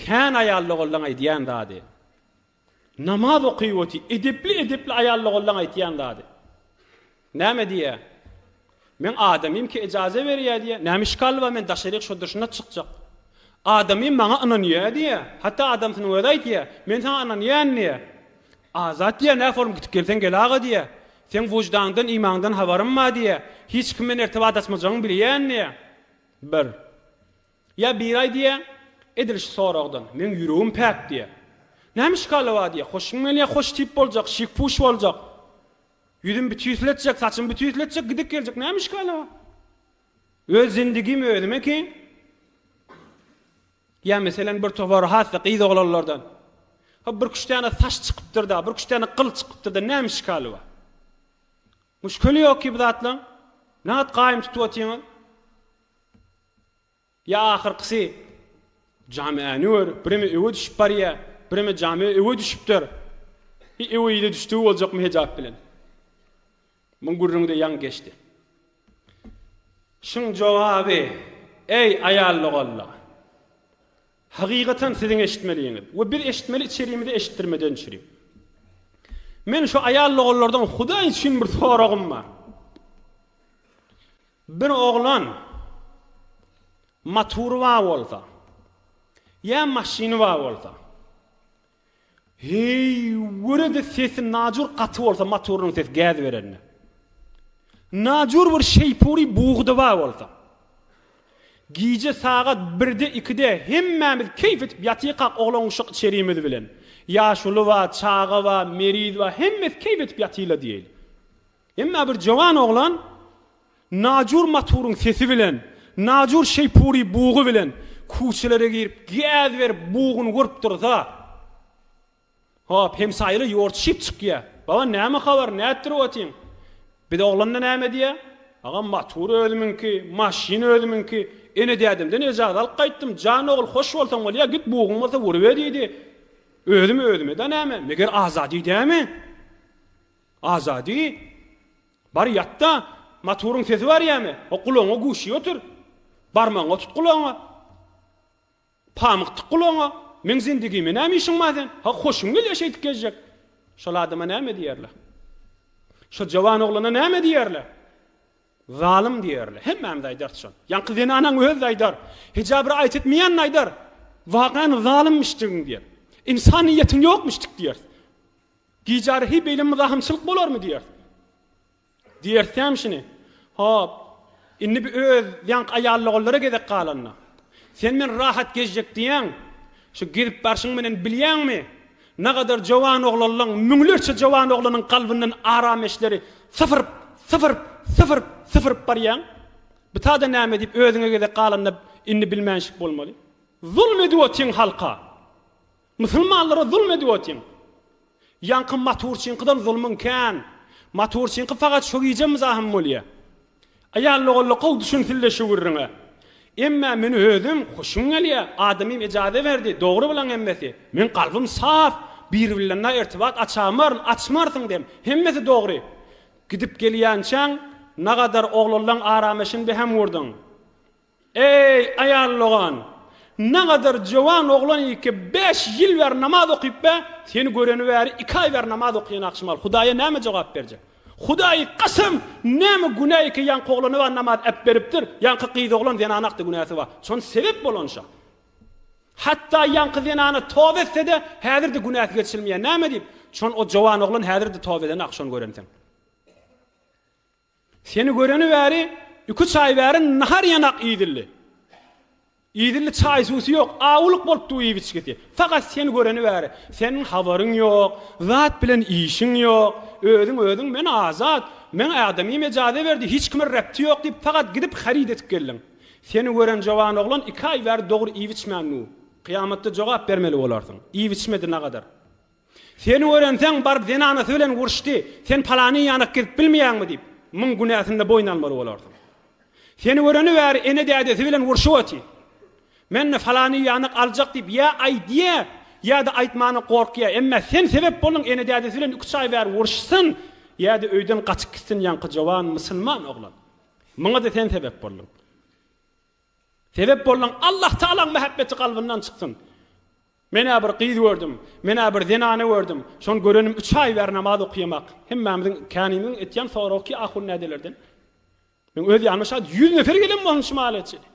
Kän aýal-ogullaň aýdýan zady. Namaz okyp oty, edepli-edepli aýal-ogullaň aýtýan zady. Näme diýýär? Meň adamym ki ejaza berýär diýýär. Näme işgali bar, men daşaryk şo durşuna çykjak. Adamym maňa ynanýar diýýär. Hatda adamsynyň özi aýtýar. Men saňa ynanýan diýýär. Azat diýýär, nä form gidip gelseň gel aga diýýär. Seň wyždandan, imandan habarym bar diýýär. Hiç kim bilen ertibat açmajagyňy bilýän diýýär. Bir. Ýa biri aýdýa, edil şu soragdan, Meň ýüregim päk diýýä. Näme işgali bar diýýä, hoşuň gelýä, hoş tip boljak, şik-puş boljak. Ýüzüm bütüsletjek, saçym bütüsletjek, gidip geljek, näme işgali bar? Öz zindigim özüme ki. Ýa meselem bir topar has-da gyz oglanlardan. Ha bir küş däne saç çykypdyr-da, bir küş däne gyl çykypdyr-da, näme işgali bar? Muşkeli ýok ki bu zatlaň. Nägat gaýym tutup otyňyz? Ýa ahyrkysy, jamiäni gör, bireme öwe düşüp barýa, bireme jamiä öwe düşüpdir. Hi öwe ile düşdügi boljakmy hejap bilen? Muň gürrüňi-de ýaňy geçdi. Şuň jogaby, eý aýal doganlar! Hakykatan siziň eşitmeliňiz we biz eşitmeli içerimizi eşitdirmeden çüri. Men şu aýal doganlardan Hudaý üçin bir soragym bar. Bir oglan matury bar bolsa, ýa maşyny bar bolsa, heý, görede sesi najur gaty bolsa maturynyň sesi gäz berende. Najur bir şeýpury bugdy bar bolsa. Gije sagat birde ikide hemmämiz keýp edip ýatykak oglan uşak içerimiz bilen. Ýaşuly bar, çaga bar, meriz bar, hemmesi keýp edip ýatyla diýeýli. Emma bir jowan oglan Najur maturyň sesi bilen, Najur şeýpury bugy bilen kuçelere girip gäz berip buguny görüp dursa, hop, hemsaýalar ýortuşyp çykýar. Baba näme habar, nätdirip otyň? Biz oglan-da näme diýýär? Agam matur özümiňki, maşyn özümiňki, ene-dädemden ejaza alyp gaýtdym, jan ogul hoş bolsaň bolýar, git buguň bolsa uruber diýdi. Özüm özüme-de näme, meger Azady dämi? Azady, bar ýat-da, motoryň sesi barýamy? O gulagyňa guşy otur. Barmagyňa tut gulagyňa. Pamyk tyk gulagyňa. Meň zindigime näme işiň bar sen? Ha, hoşuň gelýär şeýdip gezjek. Şol adama näme diýerler? Şo jawan oglana näme diýerler? Zalym diýerler. Hemmämiz aýdarys şony. Ýaňky zenanaň özi-de aýdar. Hijab raýat etmeýän-de aýdar. Wakan zalymmişdigiň diýer. Ynsanyýetiň ýokmuşdyk diýeris. Gijara heý beýle myzahymçylyk bolarmy diýeris. Diýerisem şuny. Hop, indi bir öz ýaňky aýallogallara gezek galanda. Sen men rahat gezjek diýýäň. Şu gezip barşyň menen bilýäňmi? Nagadar jowan oglanlaň, müňlerçe jowan oglanyň kalbyndan arameşleri sypyryp, sypyryp, sypyryp, sypyryp barýaň. Bu tada näme diýip özüňe gezek galanda indi bilmänşik bolmaly. Zulm edip otyň halka. Musulmanlara zulm edip otyň. Ýaňky maturçyňkydan zulmuň kän. Maturçyňky fakat şo gije myzahym bolýa. Aýal-ogully gowy düşünsinle şu gürrüňe. Emmä men özüm hoşum gelýä. Adamym ejaza berdi. Dogry bulaň hemmesi. Meň kalbym saf. Biri bilen-ä ertibat açamaryn, açmarsyň dem. Hemmesi dogry. Gidip gelýänçäň nagadar oglanlaň arameşini behem urduň. Eý, aýal dogan! Nagadar jowan oglan iki, bäş ýyl bäri namaz okyp be, seni göreni bäri iki aý bäri namaz okaýan akşamal Hudaýa näme jogap berjek? Hudaýy kasam, näme günä iki ýaňky oglana bar namaz äpberipdir, ýaňky gyz oglan zenanakda günäsi bar. Şon sebep bolan şa. Hatda ýaňky zenana toba etse-de, häzir-de günäsi geçilmeýär. Näme diýip? Şon o jowan oglan häzir-de toba edenak şony görenseň. Seni göreni bäri iküç aý bäri nahar ýanak iýdildi. Iýdildi çaý-suwsy ýok, awulyk bolup dur iýip-içgisi. Fakat seni göreni bäri seniň habaryň ýok, zat bilen işiň ýok. Özüň özüň men azat, meň adamym ejaza berdi, hiç kime repti ýok diýip fakat gidip haryt edip geldiň. Seni gören jowan oglan iki aý bäri dogry iýip-içmän dur. Kyýamatda jogap bermeli bolarsyň. Iýip-içmedi nagadar. Seni görenseň, baryp zenanasy bilen uruşdy, sen palany ýanak gezip bilmeýäňmi diýip, muň günäsini-de boýun almaly bolarsyň. Seni göreni bäri ene-dädesi bilen urşup otyr. Men-de falany ýanak aljak diýip, ýa aýdýa, ýa-da aýtmana gorkýa. Emmä sen sebäp bolduň, ene-dädesi bilen iküç aý bäri uruşsyn, ýa-da öýden gaçyp gitsin ýaňky jowan musulman oglan. Muňa-da sen sebäp bolduň. Sebäp bolduň, Allah Tagalaň mähebbeti kalbyndan çyksyn. Men-ä bir gyz gördüm, men-ä bir zenany gördüm, şony görenim üç aý bäri namaz okaýamak. Hemmämiziň, känimiziň etýän soragy ki ahun nädelerden? Meň öz ýanyma şat ýüz nefer gelen bolsun şu mahala çenli.